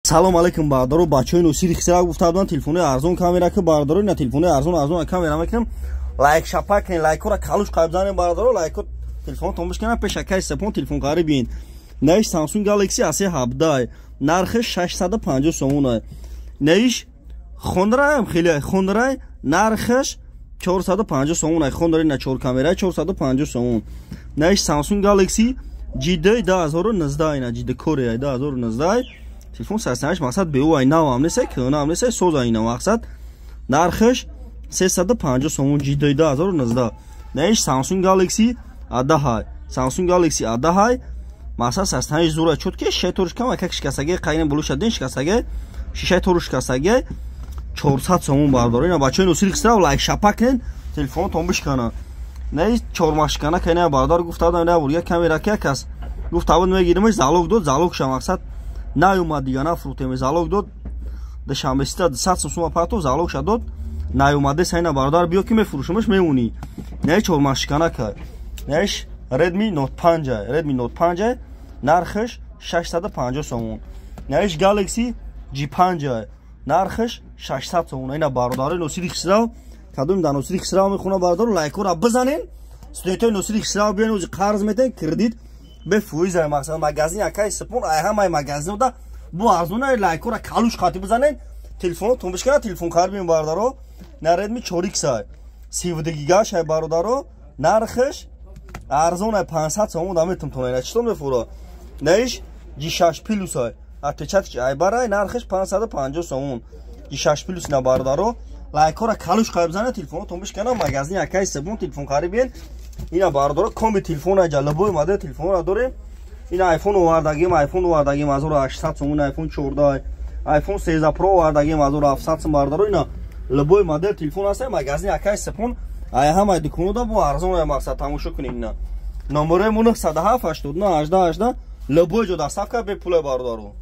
Салом алейкум, бародаро, бачаҳои Носири Хисрав гуфта буданд, телефонои арзон камера ки, бародаро, ина телефонои арзон, арзон камера мекунем. Лайк шапак кунед, лайкҳоро калуш қайб занем, бародаро, лайкҳо телефонотон бишканад, пеш акаи Сепон телефон қариб биин. Наиш Samsung Galaxy A17, нархиш 650 сомон. Наиш Хонраям хеле Хонрай, нархиш 450 сомон. Хонрай на 4 камера 450 сомон. Наиш Samsung Galaxy J2 2019, ина J2 Korea 2019, телефон 68, мақсад беу ай навам несай, кӯнам несай, соза ина, мақсад нархиш 350 сомон, J2 2019. Наиш Samsung Galaxy A10, Samsung Galaxy A10, мақсад 68 зура чуд ки шишаи торш кам как шикастаги, қайна булуша дин шикастаги, шишаи торш шикастаги, 400 сомон, бародаро. Ина бачаҳои Носири Хисрав, лайк шапак кунед, телефонотон бишкана. Не чормашкана кайна, бародар, гуфта будам, на бурга камера ки кас гуфта буд мегиримаш, залог дод, залог ша мақсад наёмад, дига нафрӯхтем, залог дод, душанбе сита 200 сум пато залог ша дод, наёмаде сайна, бародар, биё ки мефурӯшимаш, мемонӣ. Не чормашкана кай. Неш Redmi Note 5, Redmi Note 5, нархиш 650 сомон. Неш Galaxy J5, нархиш 600 сомон. Ина бародарои Носири Хисрав, кадом дар Носири Хисрав мехона, бародар, лайкҳоро бизанен, студентои Носири Хисрав биён, ози қарз метен, кредит бефоиза, мақсад магазин акаи Сипон ай ҳамаи магазинода бу арзона. Лайкҳоро калуш қати бизанен, телефонотон бишкана, телефон харибем, бародаро. На Redmi 4X 32 гигаш ай, бародаро, нархиш арзон ай, 500 сомон да метум тона. Ина читон мефура? Наиш G6 Plus ай, отпечатки ай барай, нархиш 550 сомон, G6 Plus. На бародаро, лайкҳоро калуш қайб занед, телефонотон бишкана, магазин акаи Сепон телефон харибен. Ина бародаро, комби телефон айҷа, любой модел телефонро дорем. Ина iPhone овардагим, iPhone овардагим 1800 сомон, iPhone 14, iPhone 13 Pro овардагим 1700 сом, бародаро. Ина любой модел телефон ҳаст, магазин акаи Сепон ай ҳамаи дуконода бо арзон ай, мақсад тамошо кунед. Ина номерои мо 907 89 18 18, любой ҷо доставка бепуле, бародаро.